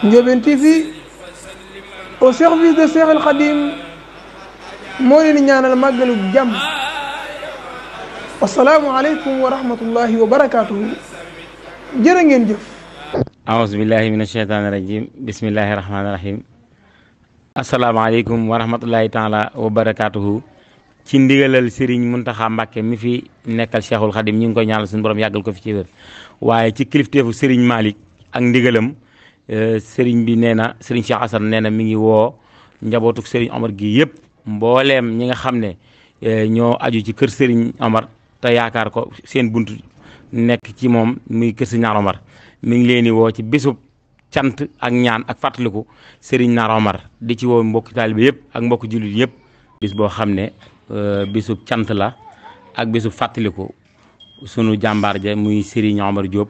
Ndiobène TV au service de Cheikh El Khadim moo leen di ñaanal màggalu jàmm. assalaamu aleykum wa rahmatullahi wa barakaatuhu. jërë ngeen jëf. aouzu billahi min asheytaani rajim bismillahi rahmaani rahim. asalaamaaleykum wa rahmatullahi taala wa barakaatuhu. ci ndigalal Serigne Mountakha Mbacké mi fi nekkal Cheikhul Khadim ñu ngi koy ñaanal suñu borom yàggal ko fi ci wér waaye ci kilifteefu Serigne Malick ak ndigalam Serigne bi nee na Serigne Cheikh Assane nee na mi ngi woo njabootuk Serigne Omar gi yëpp mbooleem ñi nga xam ne ñoo aju ci kër Serigne Omar te yaakaar ko seen buntu nekk ci moom muy kër Serigne Naar Omar mi ngi leen di woo ci bésub cant ak ñaan ak fàttaliku Serigne Naar Omar di ci woo mbokki taalibe yëpp ak mbokki jullit yëpp bis boo xam ne bisub cant la ak bisub fàttaliku sunu jàmbaar ja muy Serigne Omar Diop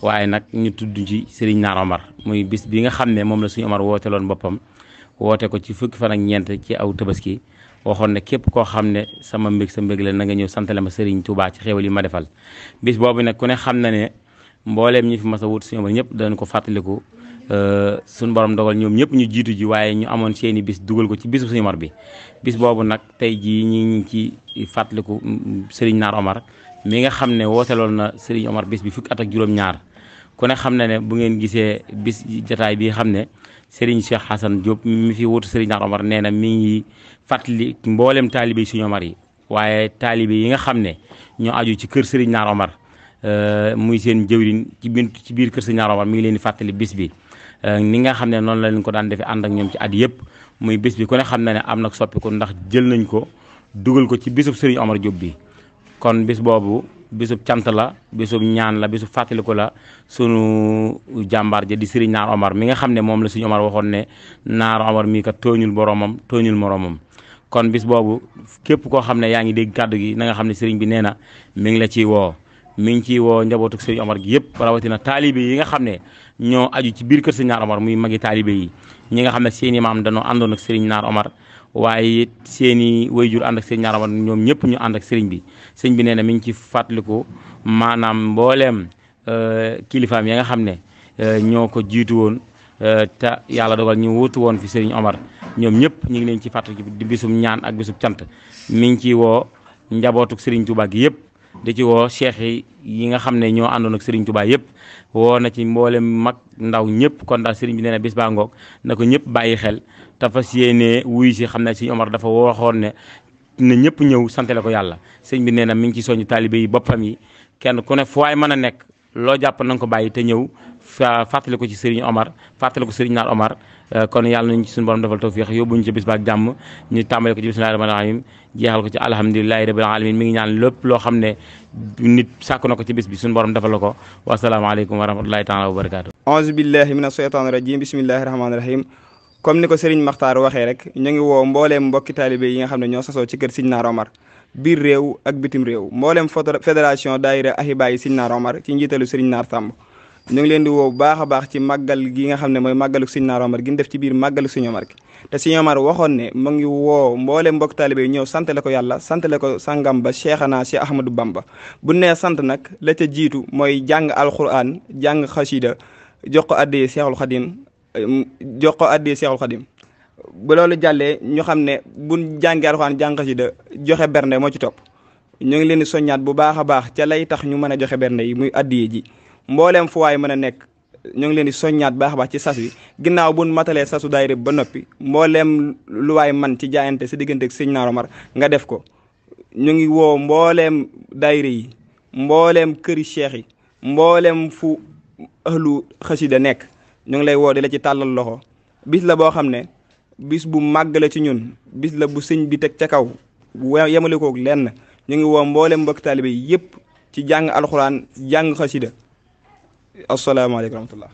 waaye nag ñu tudd ci Serigne Naar Omar muy bis bi nga xam ne moom la suñu Omar wooteloon boppam woote ko ci fukki fan ak ñeent ci aw tabaski waxoon ne képp koo xam ne sama mbég sa mbég la na nga ñëw santale ma Serigne Touba ci xéwal yi ma defal bis boobu nag ku ne xam na ne mbooleem ñi fi mas a wut suñu Omar ñëpp danañ ko fàttaliku suñu borom dogal ñoom ñëpp ñu jiitu ji waaye ñu amoon seeni bis dugal ko ci bisu suñu Omar bi bis boobu nag tey jii ñi ngi ci fàttaliku Serigne Naar Omar mi nga xam ne wooteloon na Serigne Omar bis bi fukki at ak juróom-ñaar ku ne xam na ne bu ngeen gisee bis jataay bi xam ne Serigne Cheikh Hassan Diop mi fi wutu Serigne Naar Omar nee na mi ngi fàttali mboolem taalibe yi suñu Omar yi waaye taalibe yi nga xam ne ñoo aju ci kër Serigne Naar Omar muy seen jëwriñ ci biir kër Serigne Naar Omar mi ngi leen di fàttali bis bi ni nga xam ne noonu la leen ko daan defee ànd ak ñoom ci at yëpp muy bis bi ku ne xam na ne am nag soppiku ndax jël nañ ko dugal ko ci bisub Serigne Omar Diop bi kon bis boobu bisub cant la bisub ñaan la bisub fàttaliku la sunu jàmbaar ja di Serigne Naar Omar mi nga xam ne moom la suñu Omar waxoon ne Naar Omar mii kat tooñul boromam tooñul moromam kon bis boobu képp koo xam ne yaa ngi dégg kàddu gi na nga xam ne Serigne bi nee na mi ngi la ciy woo mi ngi ciy woo njabootu Serigne Omar gi yëpp rawatina taalibe yi nga xam ne ñoo aju ci biir kër Serigne Naar Omar muy magi taalibe yi ñi nga xam ne seen i maam dañoo àndoon ak Serigne Naar Omar waaye it seen i wayjur ànd ak Serigne Naar Omar ñoom ñëpp ñu ànd ak Serigne bi Serigne bi nee na mi ngi ci fàttaliku maanaam mbooleem kilifaam ya nga xam ne ñoo ko jiitu woon te yàlla dogal ñu wutu woon fi Serigne Omar ñoom ñëpp ñu ngi leen ci fàttaliku di bisum ñaan ak bisum cant mi ngi ciy woo njabootuk Serigne Touba gi yëpp di ci woo cheikh yi nga xam ne ñoo àndoon ak Serigne Touba yëpp woo na ci mboolem mag ndaw ñëpp kon daal Serigne bi nee na bis baa ngoog na ko ñëpp bàyyi xel te fas yéenee wuy si xam ne Serigne Omar dafa waxoon ne na ñëpp ñëw santale ko yàlla Serigne bi nee na mi ngi ci soññu taalibe yi boppam yi kenn ku ne fu waay mën a nekk loo jàpp na nga ko bàyyi te ñëw fàttali ko ci Serigne Omar fàttali ko Serigne Naar Omar kon yàlla nañu ci suñu borom defal tawfiix yóbbuñu ci bis ba ak jàmm ñu tàmbale ko ci bismillahi rahmaani rahim jeexal ko ci alhamdulilahi rabbil alamin mi ngi ñaan lépp loo xam ne nit sàkk na ko ci bis bi suñu borom defal la ko wasalaamaaleykum wa rahmatullahi taala wa barakaatu. auzu billahi mina shaytaani rajim bismillahi rahmaani rahim comme ni ko Serigne Makhtar waxee rek ñu ngi woo mbooleem mbokki taalibe yi nga xam ne ñoo sasoo ci kër Serigne Naar Omar biir réew ak bitim réew mbooleem fédération daayira ahiba yi Serigne Naar Omar ci njiitalu Serigne Naar Samb ñu ngi leen di woo bu baax a baax ci màggal gi nga xam ne mooy màggalu Serigne Naar Omar gi ñu def ci biir màggalu Serigne Omar gi te Serigne Omar waxoon ne mu ngi woo mbooleem mbokk taalibe yi ñëw santale ko yàlla santale ko sangam ba Cheikhana Cheikh Ahmadou Bamba bu nee sant nag la ca jiitu mooy jàng alquran jàng xasida jox ko addee Cheikhul Khadim bu loolu jàllee ñu xam ne buñ jàngee alxuraan jàng xasida joxe bernde moo ci topp ñu ngi leen di soññaat bu baax a baax ca lay tax ñu mën a joxe bernde yi muy addiye ji mbooleem fu waay mën a nekk ñu ngi leen di soññaat baax a baax ci sas wi ginnaaw buñ matalee sasu daayira ba noppi mbooleem lu waay man ci jaayante sa diggante ak Serigne Naar Omar nga def ko ñu ngi woo mbooleem daayira yi mbooleem këri cheikh yi mbooleem fu ahlu xasida nekk ñu ngi lay woo di la ci tàllal loxo bis la boo xam ne bis bu màgg la ci ñun bis la bu sëñ bi teg ca kaw yemale koog lenn ñu ngi woo mboolem mbokk taalibe yi yëpp ci jàng alxuraan jàng xasida asalaamaaleykum wa rahmatullah